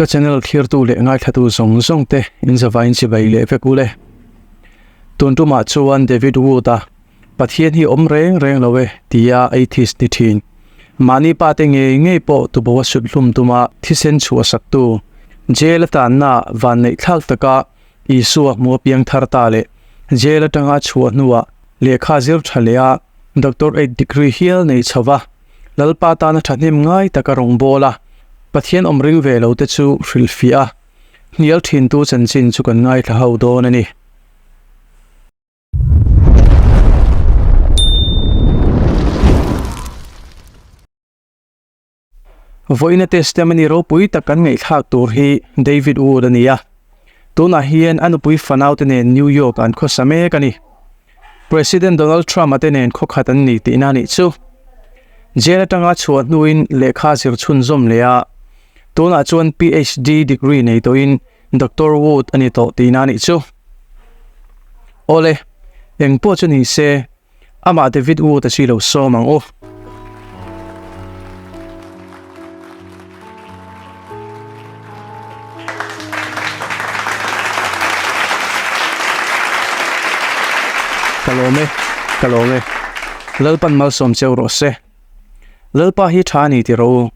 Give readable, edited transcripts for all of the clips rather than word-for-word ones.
Ka channel thlirtu leh ngaithlatu zawng zawng te in zavain chibai leh vek ule. Tun tumah chuan David Wood-a Pathian hi awm reng reng lo e tia atheist ni thin. Mahni pa te ngei ngei pawh tubo a sut hlum tuma thisen chhuah saktu jail a tanna vanneih thlak taka Isua hmu a piang thar ta leh jail atanga chhuah hnuah lehkha zir tha leh a doctorate degree hial nei chho va, Lalpa tana thahnem ngai taka rawngbâwl a, Pathian awm ring ve lo te chu hrilhfiah a, hnial thintu chanchin chu kan ngaithla ho dawn a ni. Vawiina testimony ropui tak kan ngaihthlak tur hi David Wood a ni a. Tunah hian a nupui fanaute nen New York ah an khawsa mek a ni. President Donald Trump a te nen khawkhat an ni tihna a nih chu. Jail atanga chhuah hnuin lehkha zir chhunzawm leh a, tunah chuan PhD degree nei tawhin Doctor Wood a ni tawh tihna a nih chu. Awle, engpawh chu ni se, Amah David Wood a si lo sawm ang u. Ka lawm e, ka lawm e. Lalpan malsawm cheu rawh se. Lalpa hi tha a ni ti rawh u.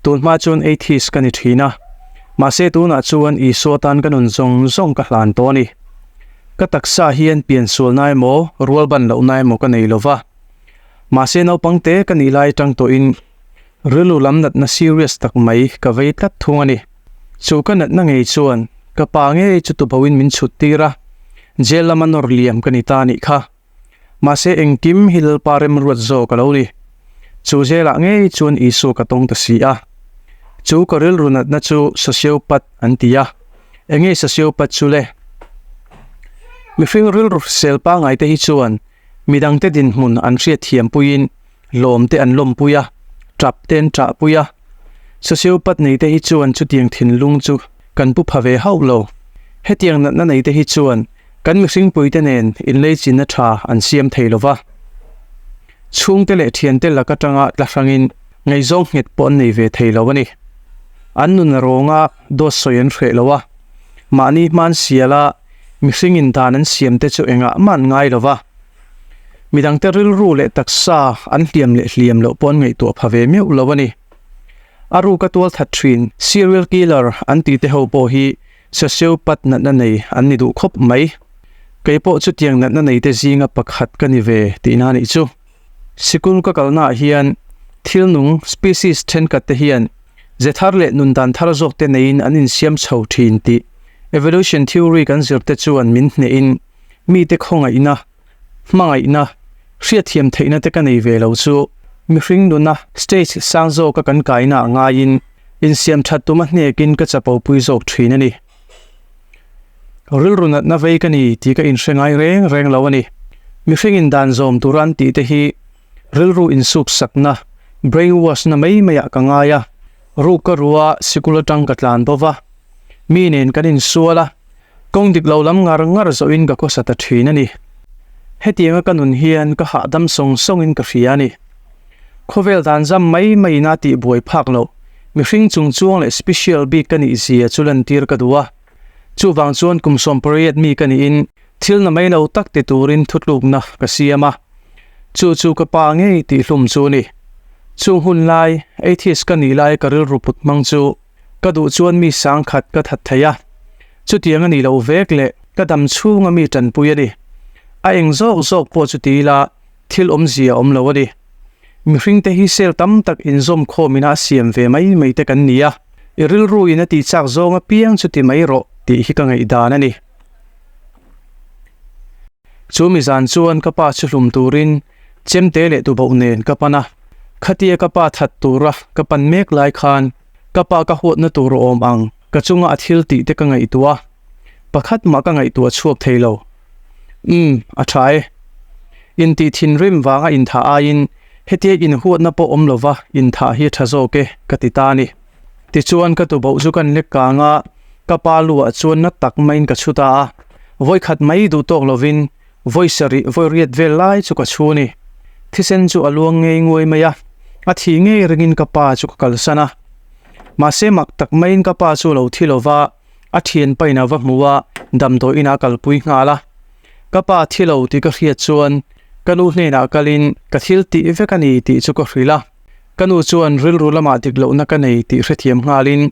Tun hma chuan atheist ka ni thin a, mahse tunah chuan Isua tan ka nun zawng zawng ka hlan tawh a ni. Ka taksa hian piansualna emaw rualban lohna emaw ka nei lova, mahse naupang te ka nih lai atang tawhin rilru lam natna serious tak mai ka vei tlat thung a ni. Chu ka natna ngei chuan ka pa ngei chu tuboin min chhut tir a, jail lama nawr liam ka ni ta a nih kha. Mahse engkim hi Lalpa remruat zawk a lo ni. Chu zelah ngei chuan Isua ka tawng ta si a. Chu ka rilru natna chu sociopath an ti a. Enge sociopath chu le? Mihring rilru hrisel pangngai te hi chuan midangte dinhmun an hriatthiam puiin lawm te an lawmpui a, tap te an ṭahpui a. Sociopath nei te hi chuan chutiang thinlung chu kan pu pha ve hauh lo. Hetiang natna nei te hi chuan kan mihringpuite nen inleichinna ṭha an siam thei lo va. Chhungte leh ṭhiante lak aṭanga tla hrangin ngaihzawng nghet pawh an nei ve thei lo a ni. An nun a rawnga dawt sawi an hreh lo a, mahni hman siala mihringin dan an siamte chu engah mah an ngai lo va. Midangte rilru leh taksa an hliam leh hliam loh pawh an ngaihtuah pha ve meuh lo a ni. A ruka tual that thin serial killer an tih te ho pawh hi sociopath natna nei an ni duh khawp mai. Kei pawh chutiang natna nei te zinga pakhat ka ni ve tihna a nih chu. Sikul ka kalnaah hian thil nung species thenkhat te hian ze thar leh nun dan thar zawk te neiin an insiam chho thin tih evolution theory kan zir te chuan min hnehin mite khawngaihna, hmangaihna, hriatthiam theihna te ka nei ve lo chu mihring nuna stage sang zawka kan kaina ah ngaiin insiam that tuma hnekin ka chapo pui zawk thin a ni. Rilru natna vei ka ni tih ka inhre ngai reng reng lo a ni. Mihring in dan zawm tura an tih te hi rilru insuk sakna, brain wash na mai maiah ka ngai a, ruk ka ru a, sikul atang ka tlan bo va, mi nen kan insual a, Kawng dik lo lam ngar ngar zawhin ka khawsa ta thin a ni. Hetianga ka nun hian ka hahdam sawng sawngin ka hria a ni. Khawvel dan zam mai maiin a tih buai phak loh, mihring chung chuang leh special bik ka nih zia chu lantir ka duh a. Chuvang chuan kum 18 mi ka niin thil na mai lo tak ti turin thutlukna ka siam a. Chu chu ka pa ngei tih hlum chu a ni. Chung hun lai, atheist ka nih lai ka rilru put hmang chu Ka duh chuan mi sangkhat ka that thei a, chutiang a nih loh vek leh ka dam chhunga mi tanpui a ni. A eng zawk zawk pawh chu ti ila thil awmzia a awm lo a ni. Mihringte hi cell tam tak inzawm khawmin a siam ve mai mai te kan ni a, i rilru in a tih chak zawng apiang chu ti mai rawh tih hi ka ngaihdan a ni. Chu mi zan chuan ka pa chu hlum turin chemte leh tuboh nen ka pan a, khatia ka pa that tura ka pan mek lai khan ka pa ka huatna tur a awm ang ka chunga a thil tih te ka ngaihtuah a, pakhat mah ka ngaihtuah chhuak thei lo. Umm, a tha e. Intih thinrim vanga inthah aiin hetia inhuatna pawh awm lova inthah hi a tha zawk e ka ti ta a ni. Tichuan ka tuboh chu kan lek kang a, ka pa lu ah chuan na tak maiin ka chhu ta a, vawikhat mai duh tawk lovin vawi sarih vawi riat vel lai chu ka chhu a ni. Thisen chu a luang ngei nguai mai a, a thih ngei ringin ka pa chu ka kalsan a. Mahse mak tak maiin ka pa chu a lo thi lo va, a thianpain a va hmu a, damdawi inah a kalpui nghal a. Ka pa thi lo tih ka hriat chuan ka nu hnenah kalin ka thil tih vek a ni tih chu ka hrilh a. Ka nu chuan rilru lamah dik lohna ka nei tih hrethiam nghalin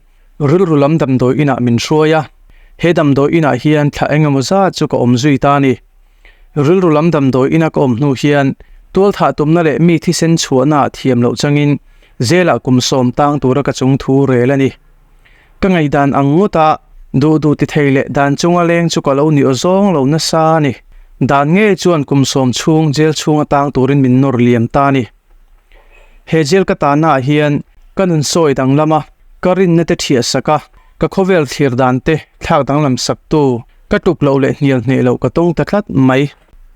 rilru lam damdawi inah min hruai a. He damdawi inah hian thla eng emaw zat chu ka awm zui ta a ni. Rilru lam damdawi ina ka awm hnu hian tualthah tumna leh mi thisen chhuahnaah thiam loh changin zelah kum sawm tang tura ka chung thu rel a ni. Ka ngaihdan ang ngawta duh duh ti thei leh dan chunga leng chu ka lo ni aw zawng lo nasa a ni. Dan ngei chuan kum sawm chhung jail chhunga tang turin min nawr liam ta a ni. He jail ka tannaah hian ka nun sawi danglam a, ka rinna te thiah sak a, ka khawvel thlir dan te thlak danglam sak tu Ka tuk loh leh hnial hneh loh ka tawng ta tlat mai.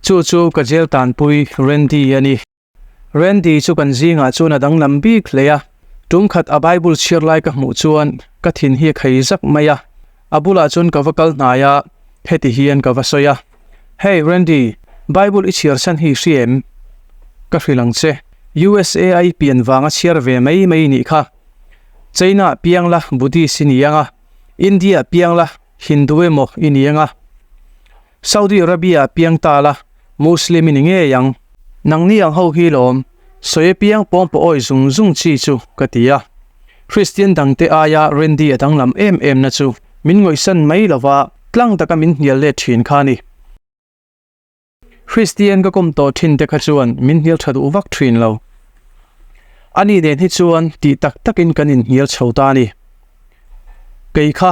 Chu chu ka jail tanpui Randy a ni. Randy chu kan zingah chuan a danglam bik hle a. Tum khat a Bible chhiar lai ka hmuh chuan ka thin hi a khei zak mai a. A bulah chuan ka va kal hnai a, heti hian ka va sawi a, Hey Randy, Bible i chhiar chhan hi i hria em? Ka hrilh ang che. USA a i pian vanga chhiar ve mai mai i nih kha. China ah piang la Buddhist i ni ang a, India ah piang la Hindu emaw i ni ang a, Saudi Arabia ah piang ta la, Muslim i ni ngei ang. Nangni ang ho hi lawm, sawi apiang pawngpaw awi zung zung chi chu ka ti a. Kristian dangte aia Randy a danglam em em na chu min ngawihsan mai lova tlang taka min hnial let thin kha a ni. Kristian ka kawm tawh thin te kha chuan min hnial tha duh vak thin lo. Ani nen hi chuan tih tak takin kan inhnial chho ta a ni. Kei kha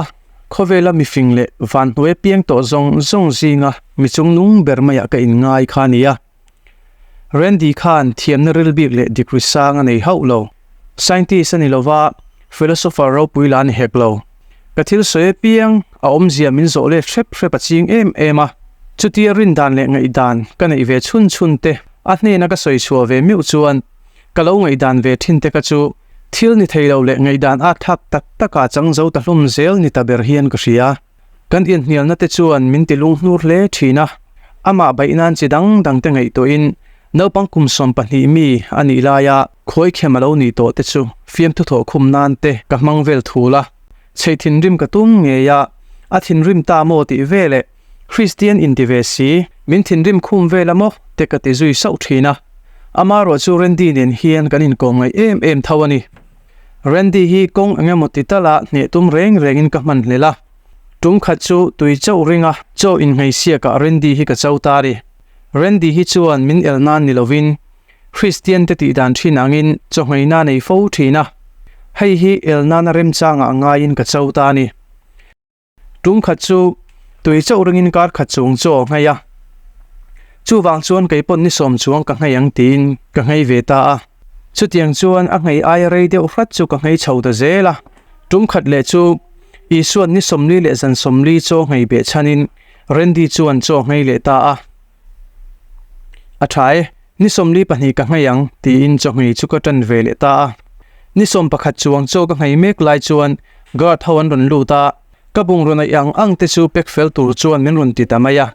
khawvela mifing leh vanhnuai piang tawh zawng zawng zinga mi chungnung ber maiah ka inngai kha a ni a. Randy khan thiamna ril bik leh degree sang a nei hauh lo. Scientist a ni lova, philosopher ropui lah a ni hek lo. Ka thil sawi apiang a awmzia min zawh let hrep hrep a ching em em a. Chutia rindan leh ngaihdan ka neih ve chhun chhun te a hnena ka sawi chhuah ve meuh chuan ka lo ngaihdan ve thin te kha chu thil ni thei lo leh ngaihdan at thlak tak takah chang zo ta hlum zel ni ta ber hian ka hria. Kan inhnialna te chuan min ti lunghnur hle thin a, amah baih nan chi dang dang te ngaihtuahin naupang kum 12 mi a nih laia khawikhem a lo nih tawh te chu fiamthu thawh khum nan te ka hmang vel thul a, chheih thinrim ka tum ngei a, a thinrim ta maw tih veleh Kristian inti ve si, min thinrim khum vel a maw te ka ti zui sauh thin a, amaherawh chu Randy nen hian kan inkawm ngaih em em tho a ni. Randy hi kawng eng emaw ti tala hneh tum reng rengin ka hman hlel a. Tum khat chu tui chauh ringa chaw inhmeichhiakah Randy hi ka cho ta ri. Randy hi chuan min el nan ni lovin Kristian te tih dan thin angin chaw hmeina nei fo thin a. Hei hi el nana remchangah ngaiin ka cho ta a ni. Tum khat chu tui chauh ringin kar khat chung chu a nghei a, chuvang chuan kei pawn ni sawm chuang ka nghei ang tiin ka nghei ve ta a. Chutiang chuan a nghei aia rei deuh hrat chu ka nghei chho ta zel a. Tum khat leh chu Isua'n ni 40 leh zan 40 chaw nghei beh chhanin Randy chuan chaw nghei leh ta a. A tha e, ni 42 ka nghei ang tiin chawhmei chu ka tan ve leh ta a. Ni 11 chuang chaw ka nghei mek lai chuan guard ho an rawn lut a, ka bungraw neih ang ang te chu pack fel tur chuan min rawn ti ta mai a.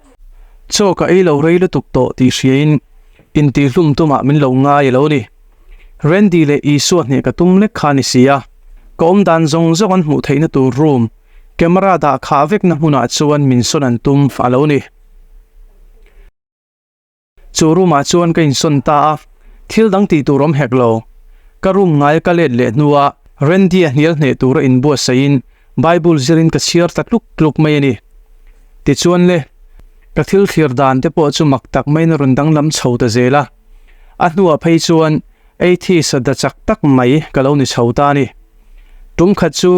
Chaw ka ei lo rei lutuk tawh tih hriain intihhlum tumah min lo ngai a lo ni. Randy leh Isua hneh ka tum lek kha a ni si a, ka awmdan zawng zawng an hmuh theihna tur room, camera dah khah vekna hmunah chuan min sawn an tum a lo ni. Chu room ah chuan ka insawn ta a, thil dang tih tur awm hek lo. Ka room ngai ka let leh hnua Randy a hnial hneh tura inbuatsaihin Bible zirin ka chhiar ta tluk tluk mai a ni. Tichuan le, ka thil thlir dan te pawh chu mak tak maiin a rawn danglam chho ta zel a. A hnuah phei chuan atheist a da chak tak mai ka lo ni chho ta a ni. Tum khat chu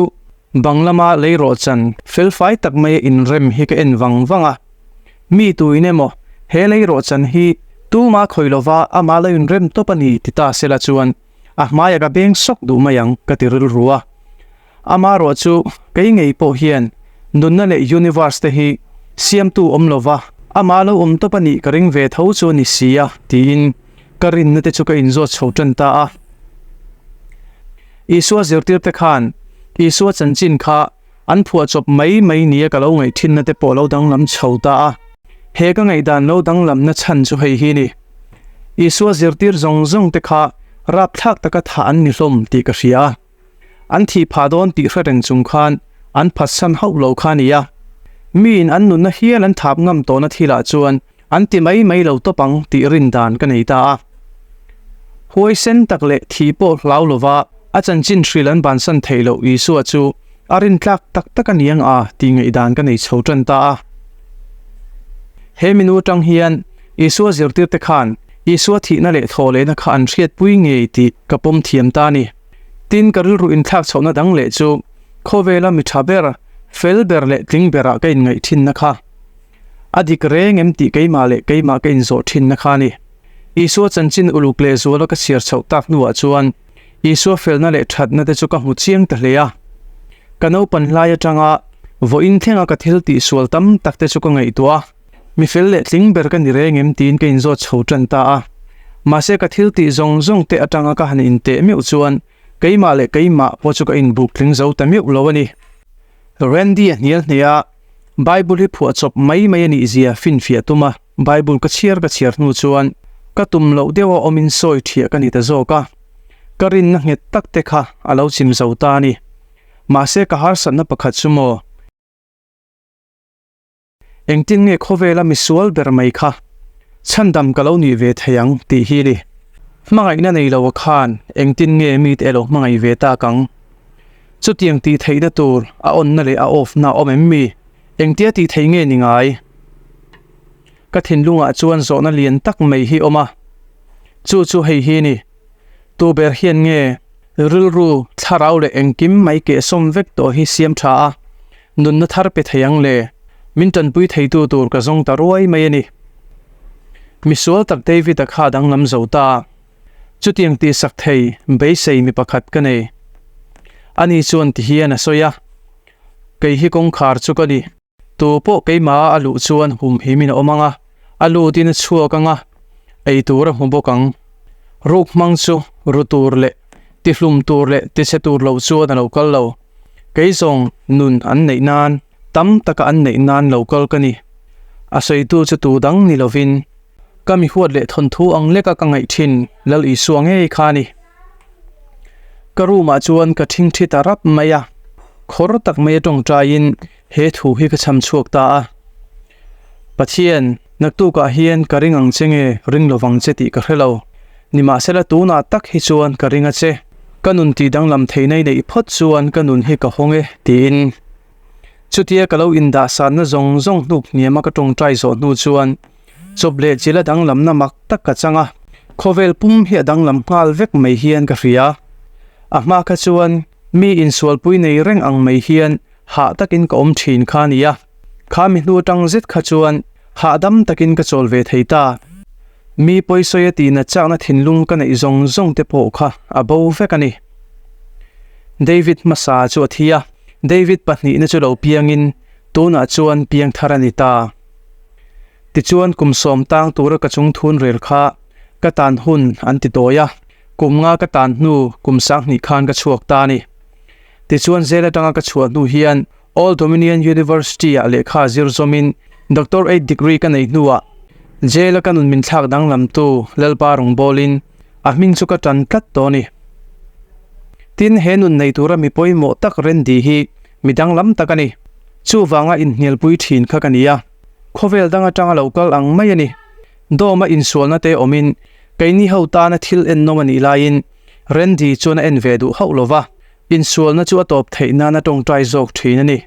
bang lama leirawhchan felfai tak maia inrem hi ka en vang vang a. Mi tuin emaw, he leirawhchan hi tuma khawi lova amah lo inrem tawp a ni ti ta sela chuan a hmaiah ka beng sawk duh mai ang ka ti rilru a. Amaherawh chu kei ngei pawh hian nunna leh universe te hi siamtu awm lova amah lo awm tawp a nih ka ring ve tho chu a ni si a tiin ka rinna te chu ka inzawt chho tan ta a. Isua zirtirte khan Isua chanchin kha An phuahchawp mai mai nia ka lo ngaih thinna te pawh lo danglam chho ta a. He ka ngaihdan lo danglamna chhan chu hei hi ni. Isua zirtir zawng zawng te kha rapthlak taka thah an ni hlawm tih ka hria a. An thih phah dawn tih hre reng chung khan an phatsan hauh lo kha a ni a. Miin an nunna hial an thap ngam tawhna thilah chuan an ti mai mai lo tawp ang tih rin dan ka nei ta a. Huaisen tak leh thih pawh hlau lova a chanchin hrilh an bansan theih loh Isua chu a rintlak tak tak a ni ang a tih ngaihdan ka nei chho tan ta a. He minu atang hian Isua zirtirte khan Isua thihna leh thawhlehna kha an hriatpui ngei tih ka pawm thiam ta a ni. Tin, ka rilru inthlak chhohna dang leh chu khawvela mi tha ber, fel ber leh tling berah ka inngaih thinna kha a dik reng em tih keimah leh keimah ka inzawh thinna kha a ni. Isua chanchin uluk leh zuala ka chhiar chhoh tak hnuah chuan Isua felna leh thatna te chu ka hmu chiang ta hle a. Ka naupan hlai atanga vawiin thlenga ka thil tihsual tam tak te chu ka ngaihtuah a. Mi fel leh tling ber ka ni reng em tiin ka inzawt chho tan ta a. Mahse ka thil tih zawng zawng te atanga ka han inteh meuh chuan keimah leh keimah pawh chu ka inbuk tling zo ta meuh lo a ni. Randy a hnial hneh a, Bible hi phuahchawp mai mai a nih zia finfiah tum a, Bible ka chhiar ka chhiar hnu chuan ka tum loh deuha awmin sawi thiah ka ni ta zawk a. Ka rinna nghet tak te kha a lo chim zo ta a ni. Mahse ka harsatna pakhat chu maw? Engtin nge khawvela misual ber mai kha chhandam ka lo nih ve thei ang tih hi ni. Hmangaihna nei lo a khan engtin nge mite elo hmangaih ve tak ang? Chutiang tih theihna tur a on na leh a off na a awm em mi? Engtia tih theih nge ni ngai? Ka thinlungah chuan zawhna lian tak mai hi awm a, chu chu hei hi ni. Tu ber hian nge rilru, thlarau leh engkim mai kehsawm vek tawh hi siam tha a, Nunna thar pe thei ang le, min tanpui theitu tur ka zawng ta ruai mai a ni. Misual tak David-a kha danglam zo ta. Chutiang tihsak thei beisei mi pakhat ka nei. Ani chuan ti hian a sawi a, Kei hi kawngkhar chu ka ni. Tu pawh keimah a luh chuan humhim in a awm ang a, a lutin a chhuak ang a, ei tur a hmu bawk ang. Ruk hmang chu ru tur leh tihlum tur leh tichhe tur lo chuan a lo kal lo. Kei zawng nun an neih nan, tam taka an neih nan lo kal ka ni. A sawitu chu tu dang ni lovin, ka mi huat leh thawnthu ang leka ka ngaih thin Lal Isua ngei kha a ni. Ka room ah chuan ka thingthi ta rap mai a, khawr tak mai a tawngtaiin he thu hi ka cham chhuak ta a. Pathian, naktukah hian ka ring ang che nge ring lovang che tih ka hre lo. Nimahsela tunah tak hi chuan ka ring a che. Ka nun tih danglam theihna i neih phawt chuan ka nun hi ka hawng e, tiin. Chutia ka lo indahsanna zawng zawng hnuk hniama ka tawngtai zawh hnu chuan chawp leh chila danglamna mak tak ka chang a, khawvel pum hi a danglam nghal vek mai hian ka hria. A hma kha chuan mi insualpui nei reng ang mai hian hah takin ka awm thin kha a ni a. Kha mi hnu atang zet kha chuan hahdam takin ka chawl ve thei ta. Mi pawisawi a tihna chakna thinlung ka neih zawng zawng te pawh kha a bo vek a ni. David hmasa chu a thi a, David pahnihna chu lo piangin tunah chuan piangthar a ni ta. Tichuan kum sawm tang tura ka chung thun rel kha ka tan hun an ti tawi a, kum nga ka tan hnu kum sanghnih khan ka chhuak ta a ni. Tichuan zel atanga ka chhuah hnu hian Old Dominion University-ah lehkha zir zawmin Doctorate degree ka neih hnuah jail-a ka nun min thlak danglamtu Lalpa rawngbawlin a hming chu ka tan tlat tawh a ni. Tin, he nun nei tura mi pawimawh tak Randy hi mi danglam tak a ni. Chuvanga inhnialpui thin kha ka ni a, khawvel dang atanga lo kal ang mai a ni. Dawma insualna te awmin keini ho tana thil ennawm a nih laiin Randy chuan a en ve duh hauh lo va. Insualna chu a tawp theih nan a tawngtai zawk thin a ni.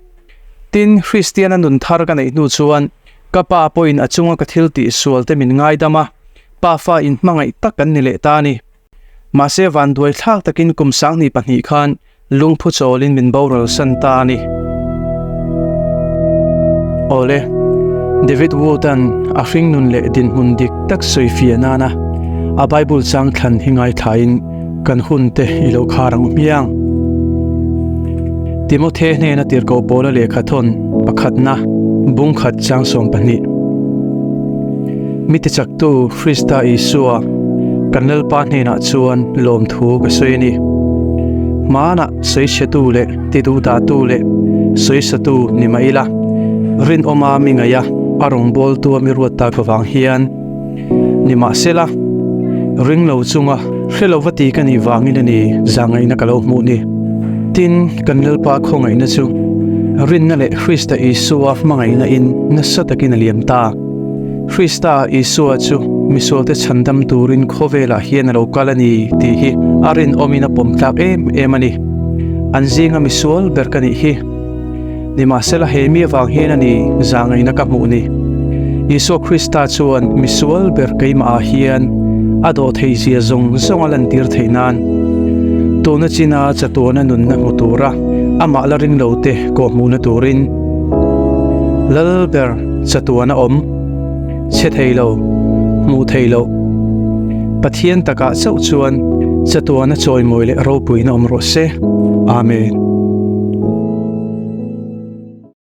Tin, Kristiana nun thar ka neih hnu chuan ka pa pawhin a chunga ka thil tih sual te min ngaidam a, pafa inhmangaih tak kan ni leh ta a ni. Mahse vanduai thlak takin kum sanghnih pahnih khan lungphu chawlin min boral san ta a ni. Awle, David Wood-a'n a hringnun leh dinhmun dik tak sawi fiah nana a Bible chang thlan hi ngaithlain kan hun te i lo khar ang hmiang. Timothe hnena tirhkoh pawla lehkha thawn pakhatna bungkhat chang 12. Mi tichaktu Krista Isua kan Lalpa hnenah chuan lawmthu ka sawi a ni. Hmanah sawichhetu leh tiduhdahtu leh sawisatu ni mah ila, rinawma mi ngaih a, a rawngbawltua mi ruat tak avang hian Nimahsela, ring lo chunga hre lo va ti ka nih vangin a ni zangaihna ka lo hmuh ni. Tin, kan Lalpa khawngaihna chu rinna leh Krista Isua hmangaihna in nasa takin a liam ta. Krista Isua chu misualte chhandam turin khawvelah hian a lo kal a ni tih hi a rinawmin a pawm tlak em em a ni. An zinga misual ber ka nih hi. Nimahsela he mi avang hian a ni zangaihna ka hmuh ni. Isua Krista chuan misual ber keimahah hian a dawh theihzia zawng zawng a lantir theih nan tuna china chatuana nunna hmu tura amah la ring lo te kawhhmuhna turin Lal ber chatuana awm chhe thei lo, hmuh thei loh Pathian takah chauh chuan chatuana chawimawi leh ropuina awm rawh se. Amen.